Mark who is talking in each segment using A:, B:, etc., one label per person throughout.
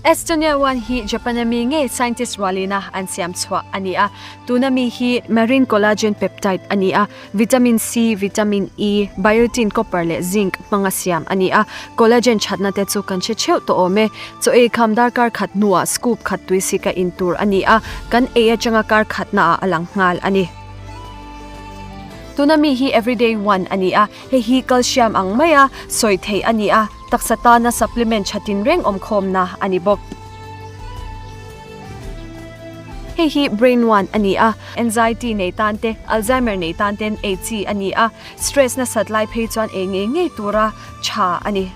A: Estonia One hi Japan-a mi ngei scientist rualina an siam chhuah a ni a. Tuna mi hi marine collagen peptide a ni a, vitamin C, vitamin E, biotin, copper leh zinc hmanga siam a ni a. Collagen thatna te chu kan hre theuh tawh awm e. Chaw ei kham darkar khat hnuah scoop khat tuisik a in tur a ni a, kan ei atanga kar khatnaah a lang nghal a ni. Tuna mi hi everyday one a ni a, hei hi calcium ang maia sawi theih a ni a, taksa tana supplement tha tinreng awmkhawmna a ni bawk. Hei hi brain one a ni a, anxiety nei tan te, Alzheimer nei tan ten ei chi a ni a, stress nasat lai phei chuan ei ngei ngei tura tha a ni.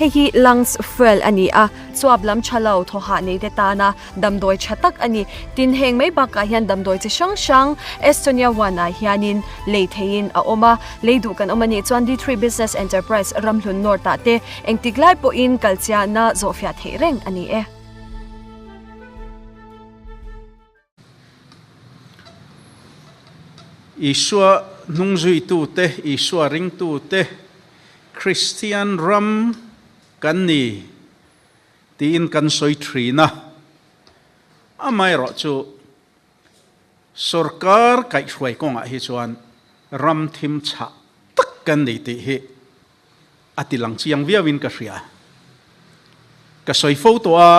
A: Hei hi lungs fuel a ni a, chuap lam tha lo thawhah nei te tana damdawi tha tak a ni. Tin, heng mai bakah hian damdawi chi hrang hrang Estonia One ah hianin lei theihin a awm a, lei duh kan awm a nih chuan D3 Business Enterprise Ramhlun North ah te engtik lai pawhin kalchiahna zawhfiah theih reng a ni e.
B: Isua hnungzuitute, Isua ringtute, Kristian ram kan ni tiin kan sawi thin a. Amaherawhchu, sorkar kaihhruai kawngah hi chuan ram thim chhah tak kan ni tih hi a ti lang chiang viauin ka hria. Ka sawi fo tawh a,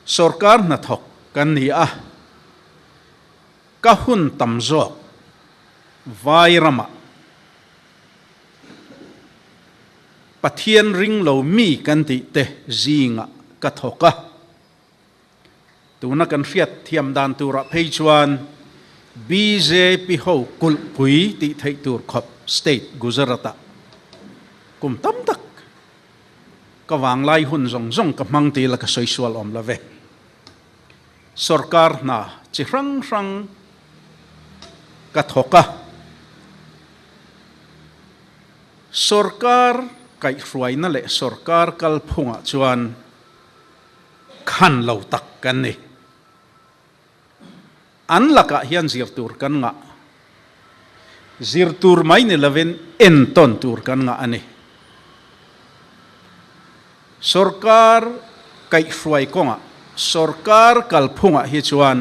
B: sorkar hnathawk kan ni a, ka hun tam zawk vai ramah Pathian ring lo mi kan tih te zingah ka thawk a. Tuna kan hriat thiam dan turah phei chuan bjp ho kulhpui tih theih tur khawp state Gujarat-ah kum tam tak ka vanglai hun zawng zawng ka hmang ti la ka sawi sual awm lo ve. Sorkar hna chi hrang hrang ka thawk a. Sorkar kaihhruaina leh sorkar kalphungah chuan Khan lo tak kan ni. An lakah hian zir tur kan ngah. Zir tur mai ni lovin entawn tur kan ngah a ni. Sorkar kaihhruai kawngah, sorkar kalphungah hi chuan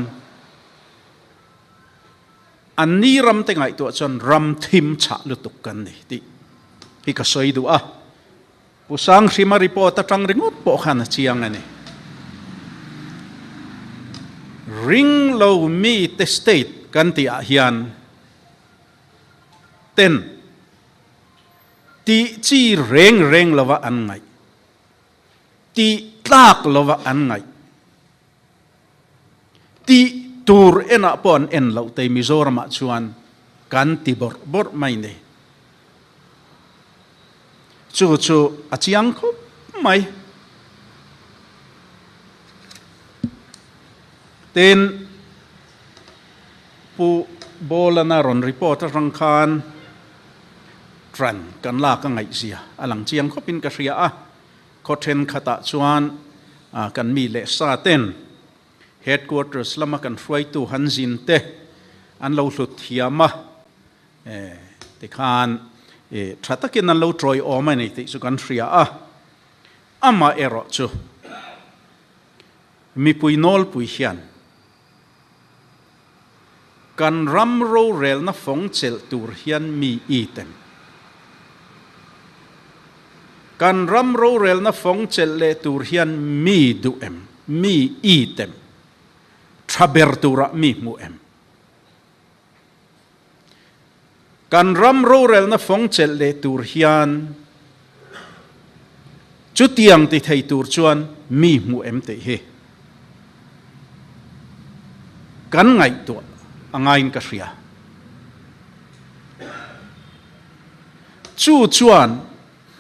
B: an ni ramte ngaihtuah chuan ram thim chhah lutuk kan ni tih hi ka sawi duh a. Pu Sanghrima report atang ringawt pawh khan a chiang a ni. Ring lo mite state kan tih ah hian ten tih chi reng reng lova an ngaih, tih tlak lova an ngaih, tih tur enah pawh an en loh tei Mizoramah chuan kan ti bawrh bawrh mai ni. Chu chu a chiang khawp mai. Tin, Pu Bolana rawn report atang khan tran kan lak a ngaihzia a lang chiang khawpin ka hria a. Khaw thenkhatah chuan kan mi leh sa ten headquarters lama kan hruaitu han zin te an lo hlut thiam a, tikhan tha takin an lo tawi awm a ni tih chu kan hria a. Amaherawh chu mipui nawlpui hian Kan ram rorelna fawng chelh tur hian mi i tem. Kan ram rorelna fawng chelh leh tur hian mi duh em? Mi i tem. Tha ber turah mi hmu em? Kan ram rorelna fawng chelh leh tur hian chutiang ti thei tur chuan mi hmu em tih hi kan ngaihtuah a ngaiin ka hria. Chu chuan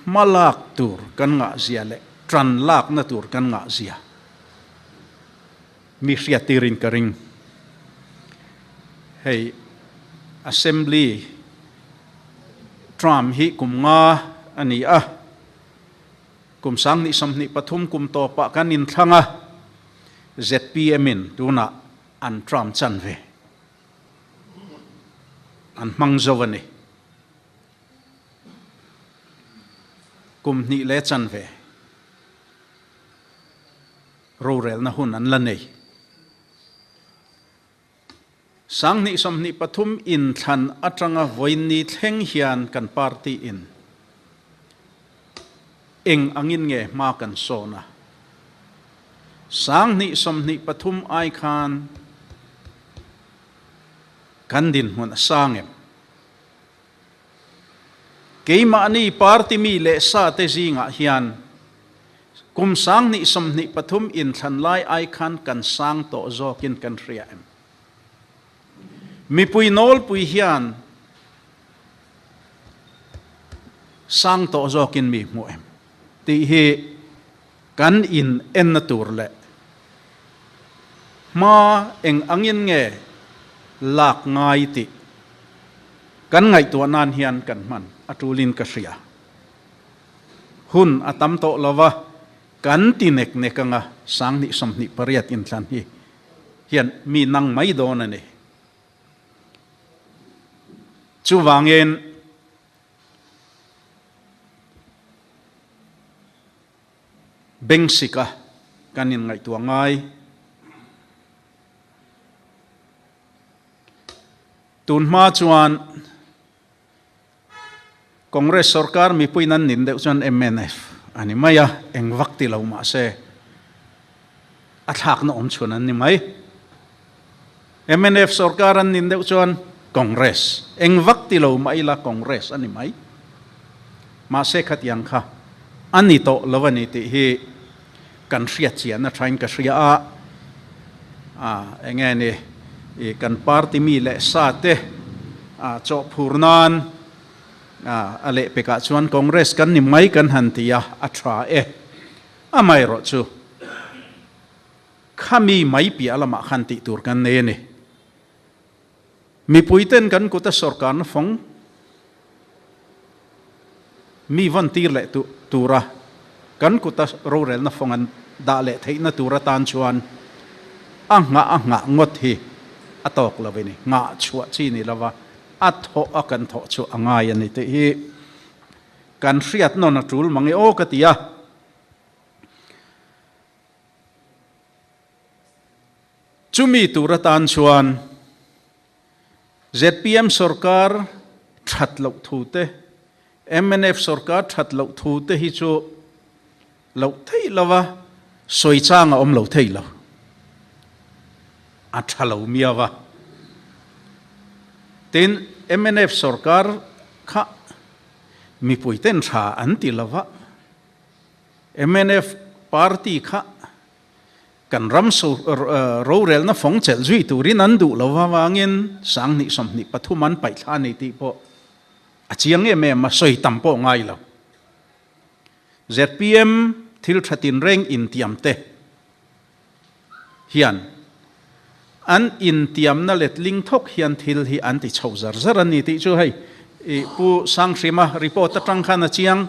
B: hma lak tur kan ngah zia leh tan lakna tur kan ngah zia mi hriat tirin ka ring. Hei Assembly term hi kum nga a ni a, kum 2023 kum tawpah kan inthlang a, zpm in tunah an term chanve an hmang zo a ni. kum hnih leh chanve rorelna hun an la nei. 2023 inthlan atanga vawiinni thleng hian kan party in eng angin nge hma kan sawn a? 2023 ai khan kan dinhmun a sang em? Keimahni party mi leh sa te zingah hian kum 2023 inthlan lai ai khan kan sang tawh zawkin kan hria em? Mipui nawlpui hian sang tawh zawkin mi hmu em? Tih hi kan in enna tur leh hma eng angin nge lak ngai tih Kan ngaihtuah nan hian kan hman a tulin ka hria. Hun a tam tawh lo va, kan ti nek nek anga 2028 inthlan hi hian mi nang mai dawn a ni. Chuvangin Bengsika kan inngaihtuah ngai. Tun hma chuan Congress sorkar mipuiin an nin deuh chuan mnf a ni mai a, eng vak ti lo mah se a thlakna awm chhun an ni mai. Mnf sorkar an nin deuh chuan Congress, eng vak ti lo mah ila Congress a ni mai. Mahse khatiang kha a ni tawh lo a ni tih hi kan hriat chian a thain ka hria a, eng nge ni i kan party mi leh sa te chawhphur nan a lehpekah chuan Congress kan ni mai kan han ti a, a tha e. Amaherawh chu khami mai piah lamah khan tih tur kan nei a ni. Mipuiten kan kuta sawrkarna fawng mi vawn tir leh tura kan kuta rorelna fawng an dah leh theihna tur atan chuan a nghah a nghah ngawt hi a tawk lo a ni. Nghah chhuah chi ni lova a thawh a kan thawh chu a ngai a ni tih hi kan hriat nawn a tul mang e aw ka ti a. Chumi tur atan chuan zpm sorkar that loh thu te, mnf sorkar that loh thu te hi chu loh theih lo a, sawi chang a awm lo thei lo. A tha lo miau a. Tin, mnf sorkar kha mipui ten tha an ti lo va, mnf party kha Kan ram rorelna fawng chelh zui turin an duh lo avangin 2023 an paih thla a ni tih pawh a chiang em em a, sawi tam pawh ngai lo. Zpm thil tha tinreng intiamte hian an intiamna letling thawk hian thil hi an ti chho zar zar a ni tih chu hei Pu Sanghrima report atang khan a chiang.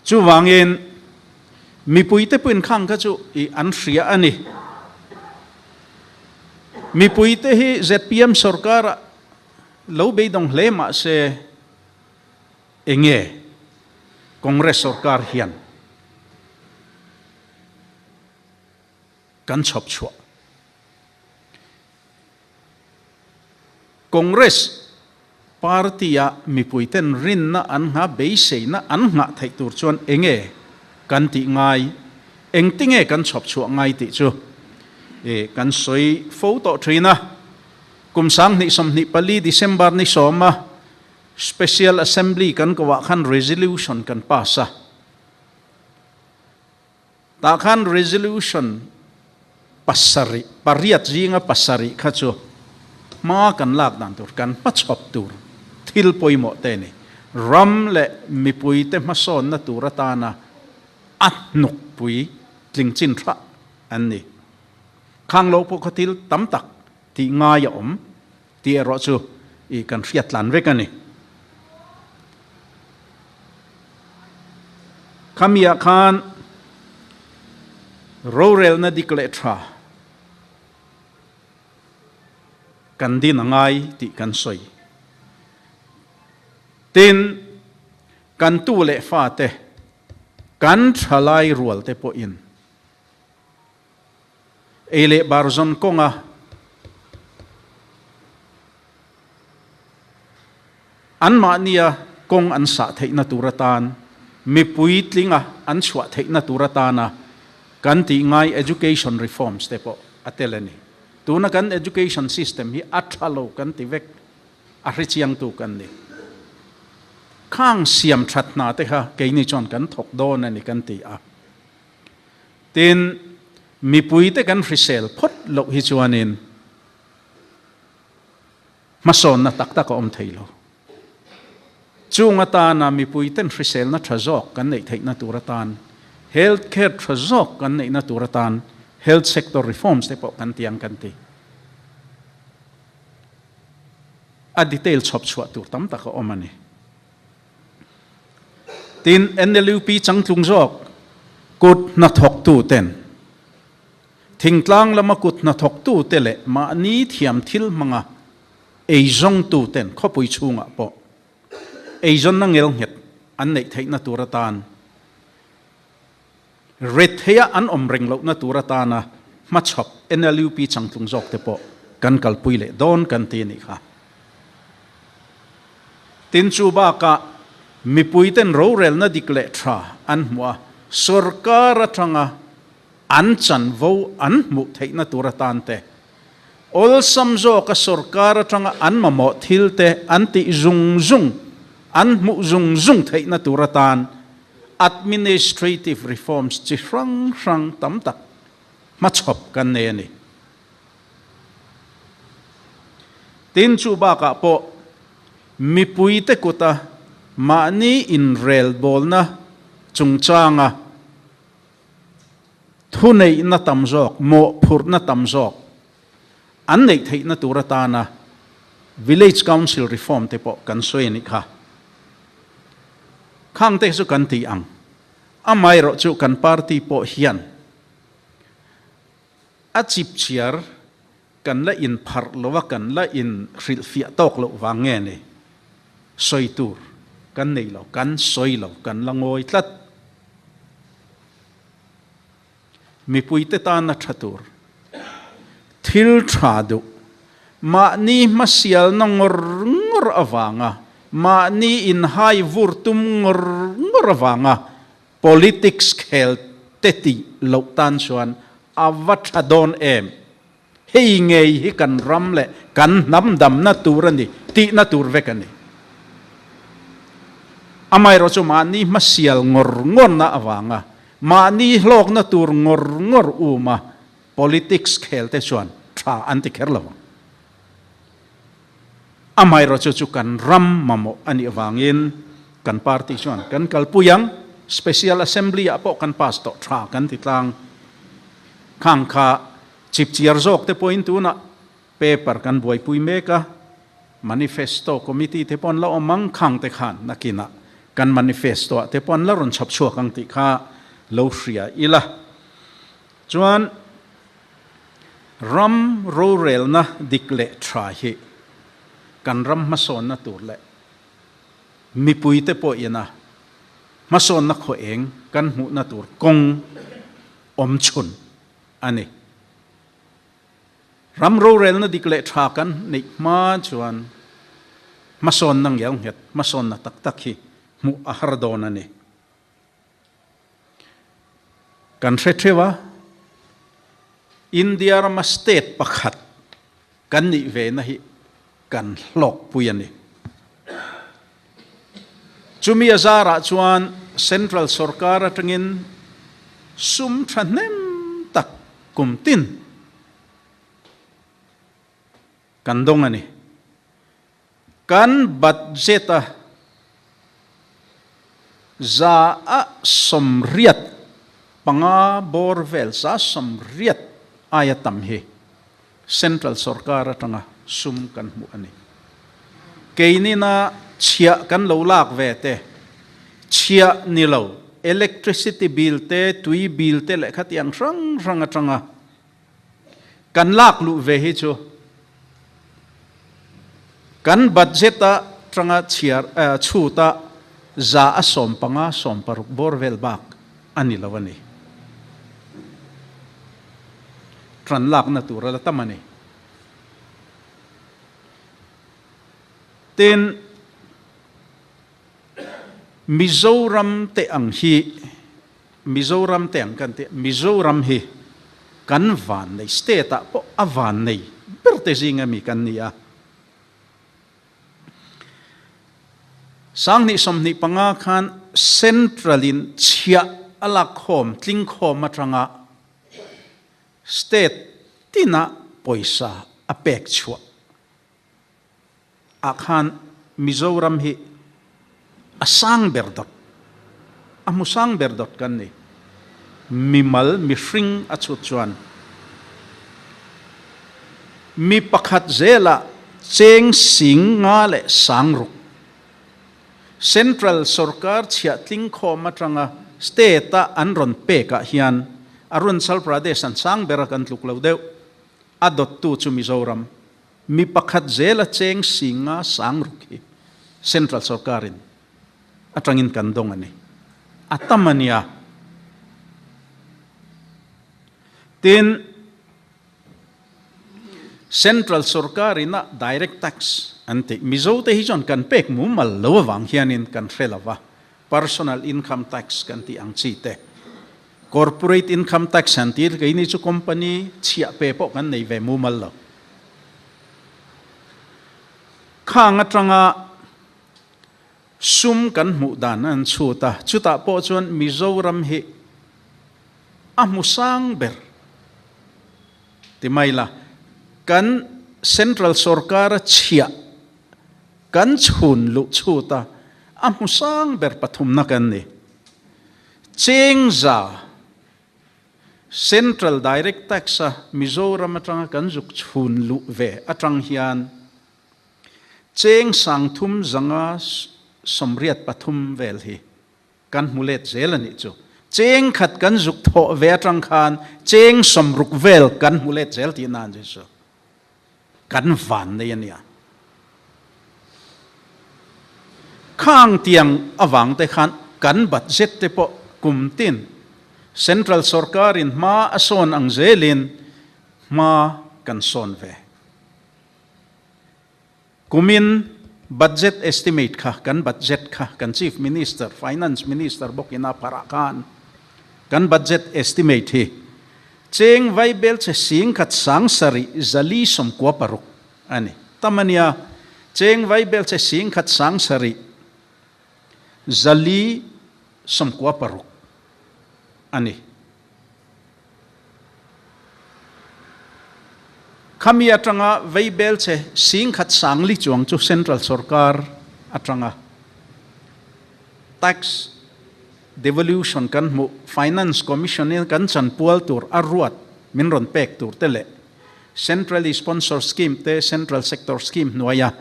B: Chuvangin, mipuite pawhin khang kha chu i an hria a ni. Mipuite hi zpm sorkara lo beidawng hle mah se enge Congress sorkar hian kan chhawp chhuah. Congress party-a mipuiten rinna an ngha beiseina an nghah theih tur chuan enge kan tih ngai, engtinge kan chhawp chhuah ngai tih chu kan sawi fo tawh thin a. Kum 2024 December ni sawma Special Assembly kan kohah khan resolution kan pass a. Tah khan resolution pasarih, pariat zinga pasarih kha chu hma kan lak dan tur, kan hmachhawp tur thil pawimawh te a ni. Ram leh mipuite hmasawnna tur atana a hnukpui tling chin thlah an ni. Khang lo pawh kha thil tam tak tih ngai a awm tih erawh chu i kan hriat tlan vek a ni. Khamiah khan rorelna dik leh tha kan din a ngai tih kan sawi. Tin, Kan tu leh fate, kan thalai rual te pawhin ei leh bar zawn kawnga anmahnia kawng an sah theihna tur atan, mipui tlinga an chhuah theihna tur atana kan tih ngai education reforms te pawh a tel a ni. Tuna kan education system hi a tha lo kan ti vek. A hrechiangtu kan ni. Khang siam that hna te kha keini chuan kan thawk dawn a ni kan ti a. Tin, mipui te kan hrisel phawt loh hi chuanin hmasawnna tak tak a awm thei lo. Chung atana mipui ten hriselna tha zawk kan neih theihna tur atan, health care tha zawk kan neihna tur atan health sector reforms te pawh kan ti ang kan ti. A detail chhawp chhuah tur tam tak a awm a ni. Tin, NLUP changtlung zawk kut hnathawktu ten thingtlang lama kut hnathawktu te leh mahni thiam thil hmanga eizawngtu ten khawpui chhungah pawh eizawnna ngelnghet an neih theihna tur atan Retheia an awm reng lohna tur atana hmachhawp NLUP changtlung zawk te pawh kan kalpui leh dawn kan ti a nih kha. Tin, chu bakah mipuiten rorelna dik leh tha an hmuh a, sorkar atanga an chanvo an hmuh theihna tur atan te, awlsam zawka sorkar atanga an mamawh thil te an tih zung zung, an hmuh zung zung theihna tur atan Administrative reforms chi hrang hrang tam tak hmachhawp kan nei a ni. Tin, chu bakah pawh mipuite kuta mahni inrelbawlna chungchanga thuneihna tam zawk, mawhphurhna tam zawk an neih theihna tur atana Village Council Reform te pawh kan sawi a nih kha. Khang te chu kan ti ang. Amaherawh chu kan party pawh hian a chipchiar kan la inpharh lo a, kan la inhrilhfiah tawk loh vang nge ni? Sawi tur kan nei lo, kan sawi lo, kan la ngawi tlat. Mipuite tana tha tur thil tha duh, mahni hmasialna ngawr ngawr avanga, mahni inhai vur tum ngawr ngawr avanga politics khel te tih loh tan chuan a va tha dawn em? Hei ngei hi kan ram leh kan hnam damna tur a ni tihna tur vek a ni. Amaherawh chu mahni hmasial ngawr ngawrna avanga mahni hlawkna tur ngawr ngawr uma politics khel te chuan tha an ti kher lo ang. Amaherawh chu chu kan ram mamawh a nih avangin kan party chuan kan kalpui ang, Special Assembly ah pawh kan pass tawh tha kan ti tlang. Khang kha chipchiar zawk te pawhin tunah paper kan buaipui mek a, manifesto committee te pawh an la awm ang, khang te khan nakinah kan manifesto ah te pawh an la rawn chhawp chhuak ang tih kha lo hria ila. Chuan ram rorelna dik leh tha hi kan ram hmasawnna tur leh mipui te pawhin a hmasawnna khaw eng kan hmuhna tur kawng awm chhun a ni. Ram rorelna dik leh tha kan neih hma chuan hmasawnna ngel nghet, hmasawnna tak tak hi hmuh a har dawn a ni. Kan hre theuh a, India rama state pakhat kan nih ve na hi kan hlawkpui a ni. Chumi a zarah chuan Central sorkar atangin sum thahnem tak kum tin kan dawng a ni. Kan budget a 85% bawr vel, 80% aia tam hi Central sorkar atanga sum kan hmuh a ni. Keinina chhiah kan lo lak ve te, chhiah ni lo, electricity bill te, tui bill te leh khatiang hrang hrang atanga kan lak luh ve hi chu kan budget atanga chhiar chhuta. 50%, 60 bawr vel bak a ni lo a ni. Ṭan lakna tur a la tam a ni. Tin, Mizoram te ang hi, Mizoram te ang kan tih, Mizoram hi kan vannei, state ah pawh a vannei ber te zinga mi kan ni a. 2025 khan Central in chhiah a lakkhawm, tlingkhawm atanga State tina pawisa a pek chhuah ah khan Mizoram hi a sang ber dawt, a hmu sang ber dawt kan ni. Mimal mihring a chhut chuan mi pakhat zela cheng sing nga leh sang ruk Central sorkar chhiah tling khawm atanga state a an rawn pek ah hian Arunachal Pradesh an sang ber a kan tluk lo deuh. A dawttu chu Mizoram mi pakhat zela cheng singa sang ruk hi Central sorkarin atangin kan dawng a ni. A tam a nia. Tin, Central sorkarin a direct tax an tih Mizo te hi chuan kan pek mumal lo avang hianin kan hre lo va, personal income tax kan tih ang chi te, corporate income tax han tih keini chu company chhiah pe pawh kan nei ve mumal lo. Khang atanga sum kan hmuh dan an chhut a, chutah pawh chuan Mizoram hi a hmu sang ber ti mai la, kan Central sorkar a chhiah kan chhun luh chhut a, a hmu sang ber pathumna kan ni. Chengza Central Direct Tax a Mizoram atanga kan zuk chhun luh ve atang hian cheng 3383 vel hi Kan hmu let zel a nih chu. Cheng khat kan zuk thawh ve atang khan cheng 60 vel kan hmu let zel tih nan chu chu kan van nei a nia. Khang tiang avang te khan kan budget te pawh kum tin Central sorkar in hma a sawn ang zelin hma kan sawn ve. Kumin budget estimate kha, kan budget kha kan Chief Minister, Finance Minister bawkin a pharah khan kan budget estimate hi cheng vaibel che 10,000 7,496 a ni. Tam a nia, cheng vaibel che 10,000 7,496 a ni. Khami atanga veibel che 10,000 400 chuang chu Central sorkar atanga tax devolution kan hmuh Finance Commission in kan chanpual tur a ruat min rawn pek tur te leh Centrally Sponsored Scheme te Central Sector Scheme hnuaia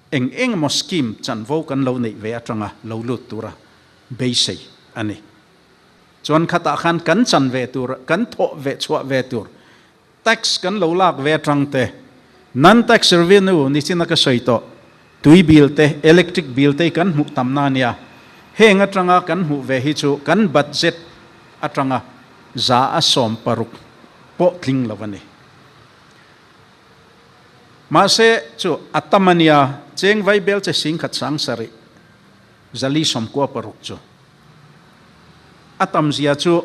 B: eng eng emaw scheme chanvo kan lo neih ve atanga lo lut tura beisei a ni. Chuan khatah khan kan chan ve tur, kan thawh ve chhuah ve tur, tax kan lo lak ve atang te, non-tax revenue ni chin a ka sawi tawh, tui bill te, electric bill te hi kan hmuh tam na ania. Heng atanga kan hmuh ve hi chu kan budget atanga 60% pawh tling lo a ni. Mahse chu a tam ania, cheng vaibel che 10,000 7,496 chu. A tamzia chu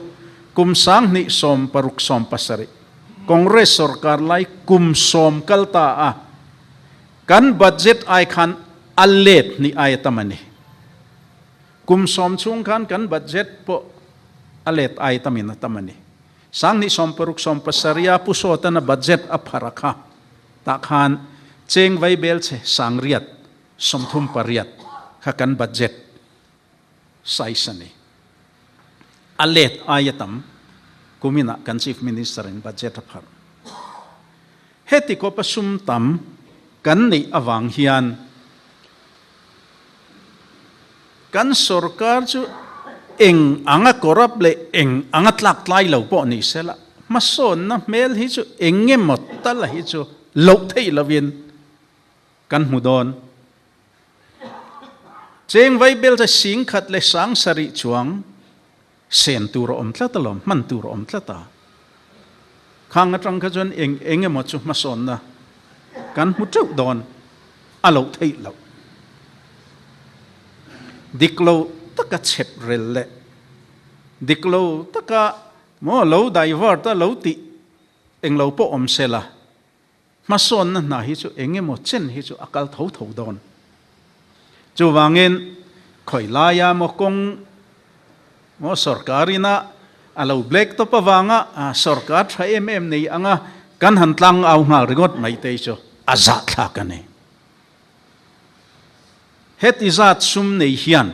B: kum 2016 17 Congress sorkar lai kum 10 kal ta a, kan budget ai khan a let ni ai a tam a ni. Kum 10 chhung khan kan budget pawh a let ai tamin a tam a ni. 2016 17 a Pu Sawtana budget a phar a kha tah khan cheng vaibel che 838 kha kan budget size a ni. A let aia tam kuminah kan Chief Minister in budget a pharh. Heti kawpa sum tam kan neih avang hian kan sorkar chu eng anga corrupt leh eng anga tlak tlai lo pawh ni sela hmasawnna hmel hi chu eng emaw tala hi chu loh theih lovin kan hmu dawn. Cheng vaibel che 10,000 leh 7,000 chuang sen tur a awm tlat alawm, hman tur a awm tlat a. Khang atang kha chuan eng eng emaw chu hmasawnna kan hmu teuh dawn a loh theih loh. Dik lo taka chhep rel leh dik lo taka maw lo divert a lo tih eng lo pawh awm se la, Hmasawnna hna hi chu eng emaw chen hi chu a kal tho tho dawn. Chuvangin khawi laia maw kawng maw sorkar ina a lo black tawp avanga sorkar tha em em nei anga kan han tlang au nghal ringawt mai te hi chu a zahthlak a ni. Heti zat sum nei hian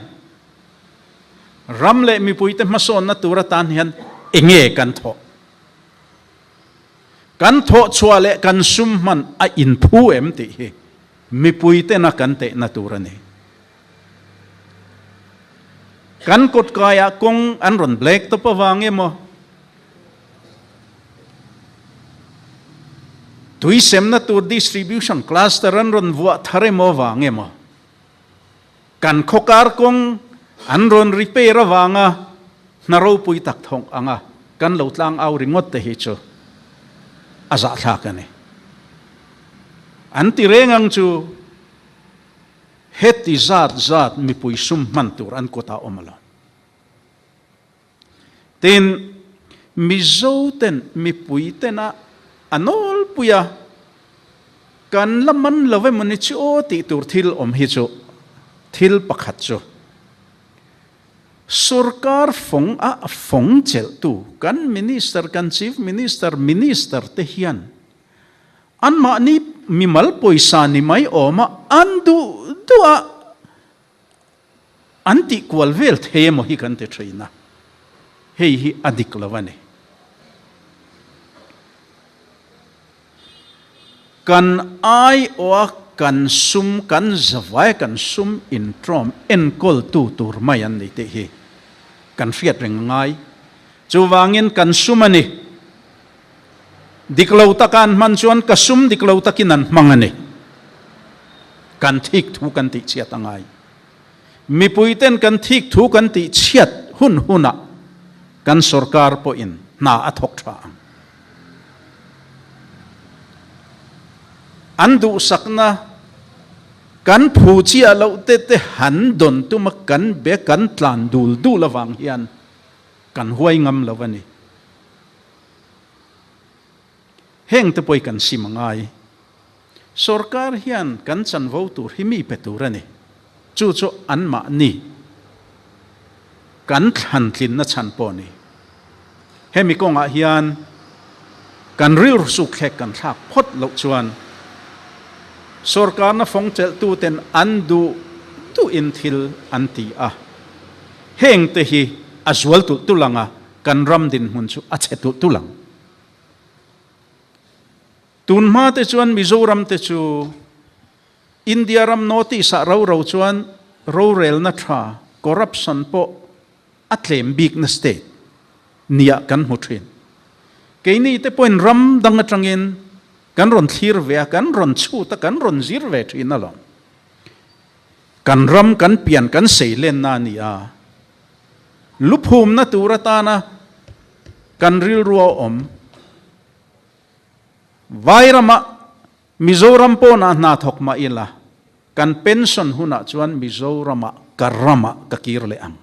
B: ram leh mipuite hmasawnna tur atan hian enge kan thawh? Kan thawhchhuah leh kan sum hman a inphu em tih hi mipuitena kan tehna tur a ni. Kan kawtkaiah kawng an rawn black tawp avang emaw, tui semna tur distribution cluster an rawn vuah thar emaw avang emaw, kan khawkar kawng an rawn repair avanga hna ropui tak thawk anga kan lo tlang au ringawt te hi chu a zahthlak a ni. An ti reng ang chu heti zat zat mipui sum hman tur an kutah awm a lo. Tin, Mizo ten mipui tena a nawlpui a, kan la man lo emaw ni chu aw tih tur thil awm hi chu thil pakhat chu Sorkar fawng a fawng chelhtu kan Minister, kan Chief Minister, Minister te hian anmahni mimal pawisa ni mai awma an duh duh a an tih kual vel thei emaw hi kan ti thin a, hei hi a dik lo a ni. Kan aiawha kan sum, kan zavai kan sum intrawm enkawltu tur mai an ni tih hi kan hriat reng a ngai. Chuvangin kan sum a ni. Dik lo taka an hman chuan ka sum dik lo takin an hmang a ni. Kan thik thu kan tih chhiat a ngai. Mipuiten kan thik thu kan tih chhiat hun hunah kan sorkar pawhin hna a thawk tha ang. An duhsakna kan phu chiah loh te te han dawn tuma kan be kan tlan dul dul avang hian kan huai ngam lo a ni. Heng te pawh i kan sim a ngai. Sorkar hian kan chanvo tur hi mi pe tur a ni. Chu chu anmahni kan thlantlinna chhan pawh a ni. Hemi kawngah hian kan rilru sukthlek kan thlak phawt loh chuan sorkarna fawng chelhtuten an duh duhin thil an ti a. Hengte hi a zual tulh tulh ang a, kan ram dinhmun chu a chhe tulh tulh ang. Tun hma te chuan Mizoram te chu India ram North East ah ro ro chuan rorelna tha, corruption pawh a tlem bikna state nia kan hmu thin. Keini te pawhin ram dang atangin kan rawn thlir ve a, kan rawn chhut a, kan rawn zir ve thin alawm. Kan ram kan pian kan seilenna a ni a, luphumna tur atana kan rilru a awm. Vairamah Mizoram pawnah hna thawk mah ila, kan pension hunah chuan Mizoramah ka ramah ka kir leh ang.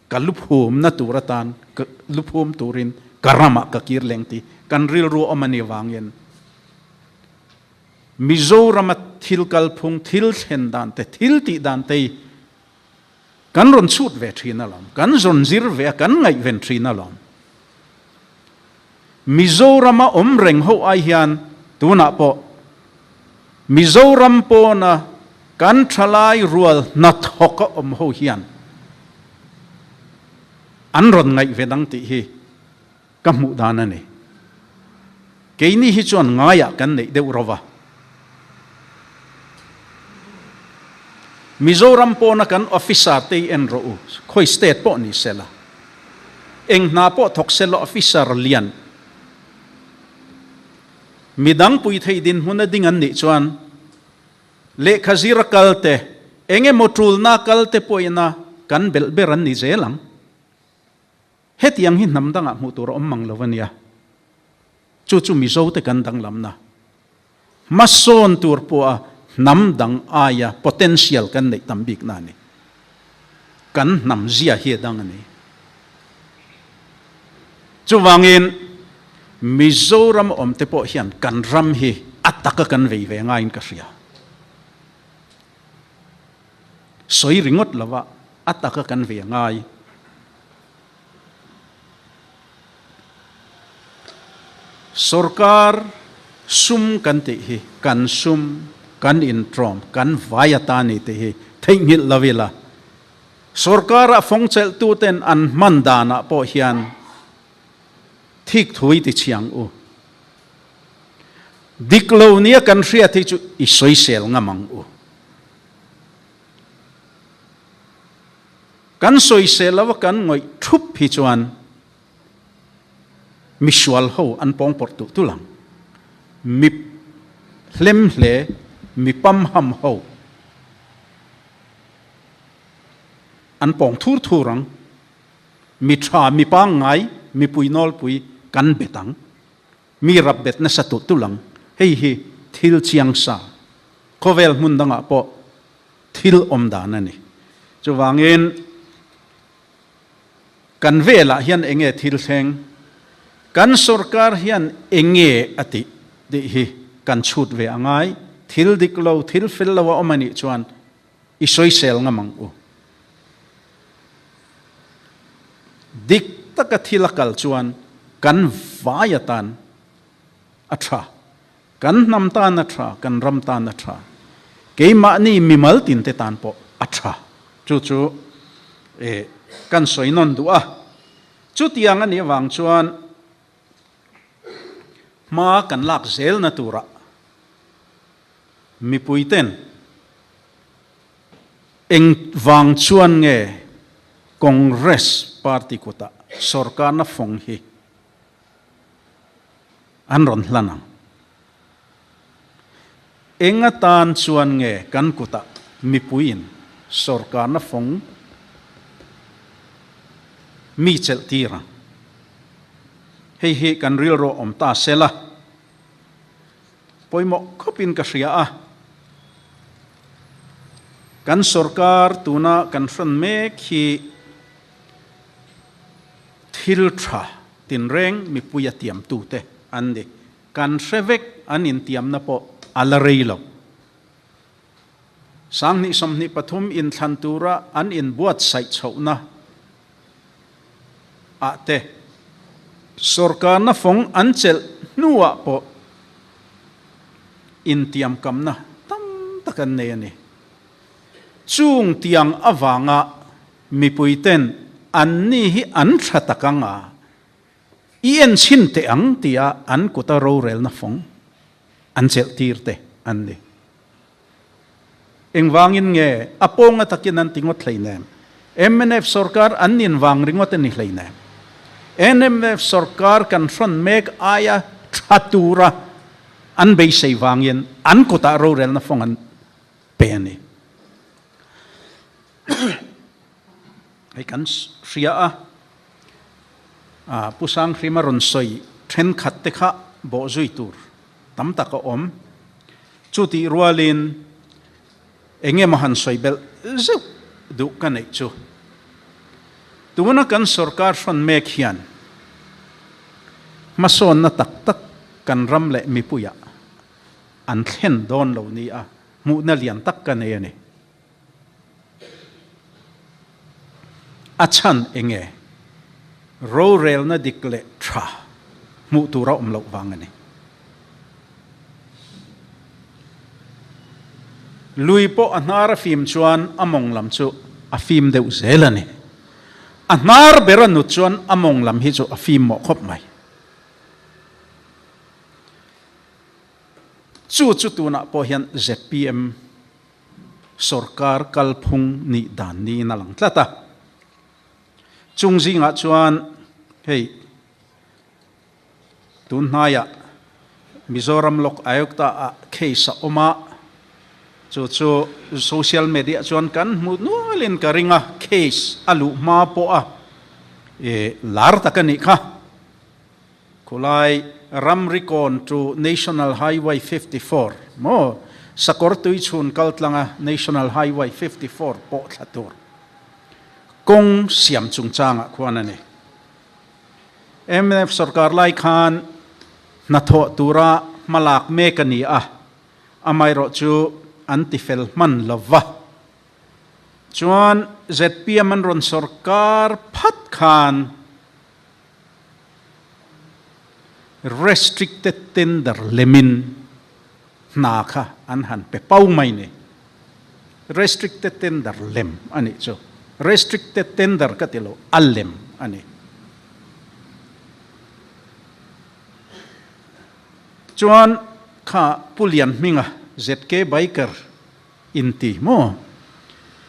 B: Ka luphumna tur atan, ka luphum turin ka ramah ka kir leng tih kan rilru awm a ni vangin Mizorama thil kalphung, thil thlen dan te, thil tih dan te hi Kan rawn chhut ve thin alawm, kan zawn zir ve a, kan ngaihven thin alawm. Mizorama awm reng ho ai hian tunah pawh Mizoram pawna kan thalai rual hnathawka awm ho hian an rawn ngaihven ang tih hi ka hmuh dan a ni. Keini hi chuan ngaiah kan neih deuh ro va. Mizoram pawna kan officer te hi en rawh u, khawi state pawh ni sela, eng hna pawh thawk sela officer lian midang pui thei dinhmun a ding an nih chuan lehkha zir a kal te, Engemaw tulna kal te pawhina kan belh ber an ni zel ang. Hetiang hi hnam dangah hmuh tur a awm mang lo a nia. Chu chu Mizote kan danglamna. Hmasawn tur pawha hnam dang aia potential kan neih tam bikna a ni. Kan hnam zia hi a dang a ni. Chuvangin Mizoram awmte pawh hian kan ram hi a taka kan vei ve ngaiin ka hria. Sawi ringawt lova a taka kan ve ngai. Sorkar sum kan tih hi kan sum, kan intrawm, kan vai ata ni tih hi theihnghilh lo ila. Sorkara fawngchelhtuten an hman danah pawh hian thik thui ti chhiang u. Dik lo nia kan hriat hi chu i sawisel ngam ang u. Kan sawisel lova kan ngawih thup hi chuan misual ho an pawngpawrh tulh tulh ang. Mi hlem hle, mi pamham ho an pawng thur thur ang. Mi tha, mi pangngai, mipui nawlpui kan bet ang. Mi rap bet nasa tulh tulh ang. Hei hi thil chiang sa, khawvel hmun dangah pawh thil awm dan a ni. Chuvangin kan velah hian eng nge thil thleng, kan sorkar hian eng nge a tih tih hi kan chhut ve a ngai. Thil dik lo, thil fel lo a awm a nih chuan i sawisel ngam ang u. Dik taka thil a kal chuan kan vai atan a tha. Kan hnam tan a tha, kan ram tan a tha. Keimahni mimal tinte tan pawh a tha. Chu chu e kan sawi nawn duh a. Chutiang a nih avang chuan hma kan lak zelna turah mipuiten eng vang chuan nge Congress party kutah sorkarna fawng hi an rawn hlan ang. Eng atan chuan nge kan kutah mipuiin sorkarna fawng mi chelh tir ang? Hei hi kan rilru awm ta sela pawimawh khawpin ka hria a. Kan sorkar tuna kan hran mek hi Thil tha tinreng mipui a tiamtute an ni. Kan hre vek an intiamna pawh a la rei lo. 2023 inthlan tura an inbuatsaih chhohna ah te sawrkarna fawng an chelh hnuah pawh intiamkamna tam tak an nei a ni. Chung tiang avanga Mipui ten anni hi an tha tak ang a, i en chhin teh ang tia an kuta rorelna fawng an chelh tir te an ni. Engvangin nge a pawnga takin an ti ngawt hleinem? Mnf sorkar an nin vang ringawt a ni hleinem. Mnf sorkar kan hrawn mek aia tha tura an beisei vangin an kutah rorelna fawng an pe a ni. Hei kan hria a, Pu Sanghrima rawn sawi thenkhat te kha bawh zui tur tam tak a awm. Chutih rualin eng emaw han sawi belh zeuh duh ka neih chu. Tuna kan sorkar hrawn mek hian hmasawnna tak tak kan ram leh mipuiah an thlen dawn lo nia hmuhna lian tak ka nei a ni. A chhan enge? Rorelna dik leh tha hmuh tur a awm loh vang a ni. Lui pawh a hnar a fim chuan a mawng lam chu a fim deuh zel a ni. A hnar ber a nut chuan a mawng lam hi chu a fim mawh khawp mai. Chu chu tunah pawh hian zpm Sorkar kalphung nih dan niin a lang tlat a. Chung zingah chuan hei tun hnaiah Mizoram Lok Ayukta ah case a awm a, Chu chu social media chuan kan hmu nualin ka ring a, case a luh hma pawh a lar tak a nih kha. Khulai Ramrikawn to National Highway 54 maw Sakawr Tuichhun kal tlanga National Highway 54 pawh thla tur kawng siam chungchangah khuan a ni. Mnf sorkar lai khan hnathawh tura hmalak mek a ni a, amaherawh chu an tifel hman lo va. Chuan zpm an rawn sorkar phat khan Restricted tender lemin hna kha an han pe pau mai ni. Restricted tender lem a nih chu. Restricted tender ka ti lo, a lem a ni. Chuan kha Pu Lianhminga, ZK Biker inti maw?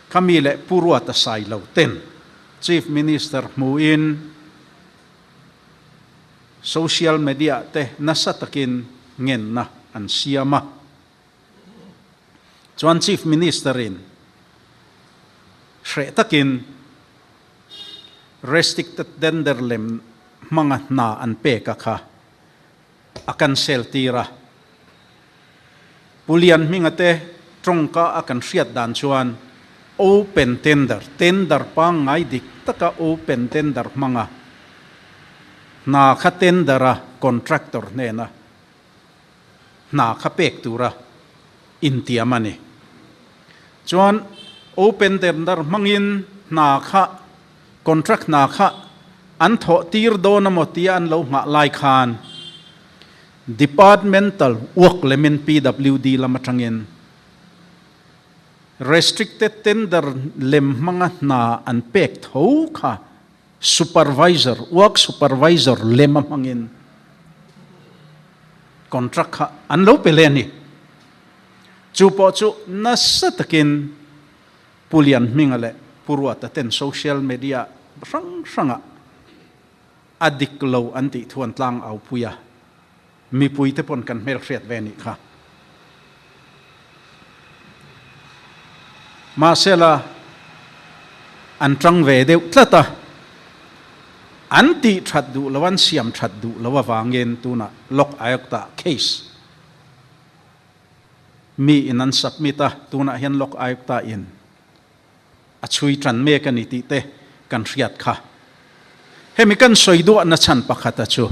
B: Khami leh Pu Ruata Sailo ten Chief Minister hmuin social media te nasa takin ngenna an siam a. Chuan Chief Minister in hreh takin restricted tender lem hmanga hna an pek a kha a cancel tir a. Pu Lianhminga te tawngka a kan hriat dan chuan open tender, tender pangngai dik taka open tender hmanga hna kha tender a contractor hnena hna kha pek tura intiam a ni. Chuan open tender hmangin hna kha contract hna kha an thawh tir dawn emaw tia an lo nghah lai khan Departmental work lemin PWD lam atangin restricted tender lem hmanga hna an pek tho kha supervisor, work supervisor lem a hmangin contract kha an lo pe le a ni. Chu pawh chu nasa takin Pu Lianhminga leh Pu Ruata ten social media hrang hrangah a dik lo an tih thuan tlang au pui a, mipui te pawn kan hmelhriat ve nih kha. Mahsela an tang ve deuh tlat a, an tih that duh lo, an siam that duh lo avangin tunah Lok Ayukta case mi in an submit a, tunah hian Lok Ayukta in a chhui tan mek a ni tih te kan hriat kha. Hemi kan sawi duahna chhan pakhat a chu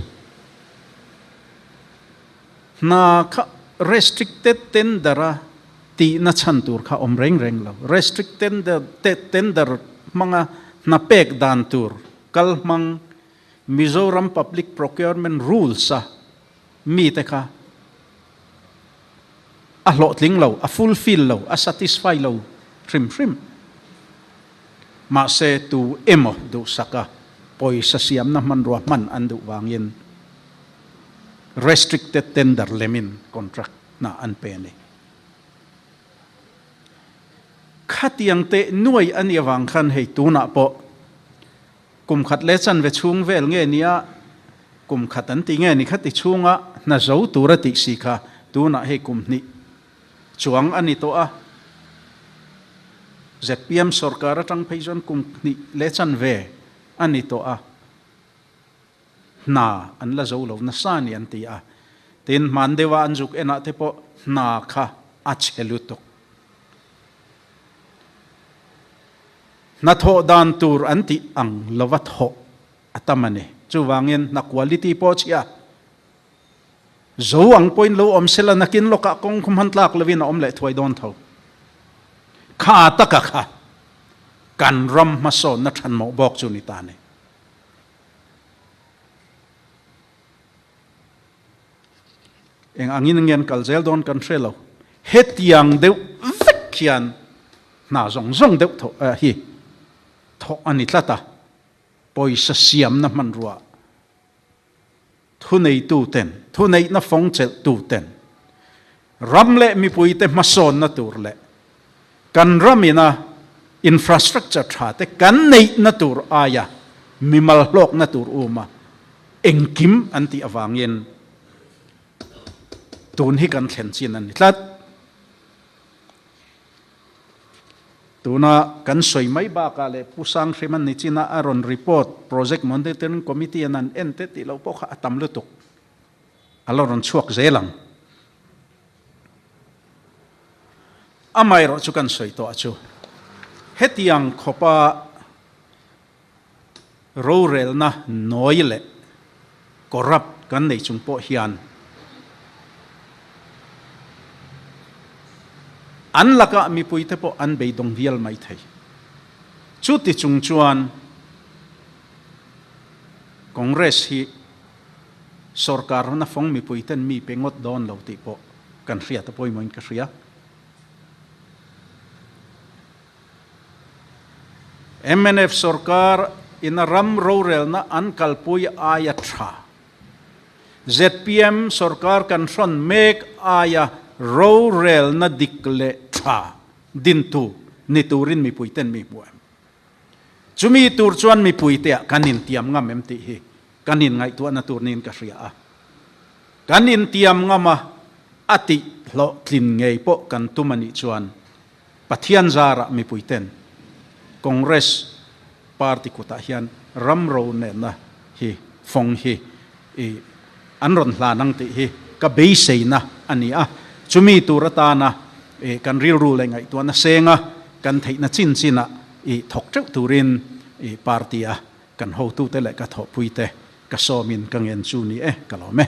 B: hna kha restricted tender a tihna chhan tur kha awm reng reng lo. Restricted tender hmanga hna pek dan tur kal hmang Mizoram Public Procurement Rules a mite kha a hlawhtling lo, a fulfill lo, a satisfy lo hrim hrim. Mahse tu emaw duhsaka pawisa siamna hmanrua hman an duh vangin restricted tender lemin contract hna an pe a ni. Khatiang teh nuai a nih avang khan hei tunah pawh Kum khat leh chanve chhung vel nge nia kum khat an ti nge ni kha ti chhunga hna zo tur a tih si kha tunah hei kum hnih chuang a ni tawh a. Zpm sorkar atang phei chuan kum hnih leh chanve a ni tawh a, hna an la zo lo nasa a ni an ti a. Tin, hman deuha an zuk enah te pawh hna kha a chhe lutuk. Hnathawh dan tur an tih ang lova thawh a tam a ni. Chuvangin hna quality pawh chhia zo ang pawhin lo awm sela nakin lawkah kawng khum han tlak lovin a awm leh thuai dawn tho. Kha taka kha kan ram hmasawnna thanmawh bawk chu ni ta ni. Eng angin nge an kal zel dawn kan hre lo. Hetiang deuh vek hian hna zawng zawng deuh thawh hi thawh a ni tlat a, pawisa siamna hmanrua thuneituten, thuneihna fawng chelhtuten ram leh mipuite hmasawnna tur leh kan ramina infrastructure tha te kan neihna tur aia mimal hlawkna tur uma engkim an tih avangin tun hi kan thlen chin a ni tlat. Tuna kan sawi mai bakah leh Pu Sanghriman nichina a rawn report Project Monitoring Committee an an en te tih loh pawh kha a tam lutuk. A la rawn chhuak zel ang. Amaherawh chu kan sawi tawh chu hetiang khawpa rorelna nawi leh corrupt kan nei chung pawh hian an lakah mipuite pawh an beidawng vial mai thei. Chuti chung chuan Congress hi sorkarna fawng mipuiten mi pe ngawt dawn lo tih pawh kan hriat a pawimawhin ka hria. Mnf sorkar in a ram rorelna an kalpui aia tha. Zpm sorkar kan hrawn mek aia rorelna dik leh tha dintu ni turin mipuiten mi hmu em? Chumi tur chuan mipuiteah kan intiam ngam em tih hi kan inngaihtuahna tur niin ka hria a. Kan intiam ngam a, a tih hlawhtlin ngei pawh kan tum a nih chuan Pathian zarah mipuiten Congress party kutah hian ram ro nenna hi fawng hi i an rawn hlan ang tih hi ka beiseina a ni a. Chumi tur atana i kan rilru leh ngaihtuahna senga kan theihna chin chinah i thawk teuh turin i party a kan hotute leh ka thawhpuite ka sawmin ka ngen chu ni e, ka lawm e.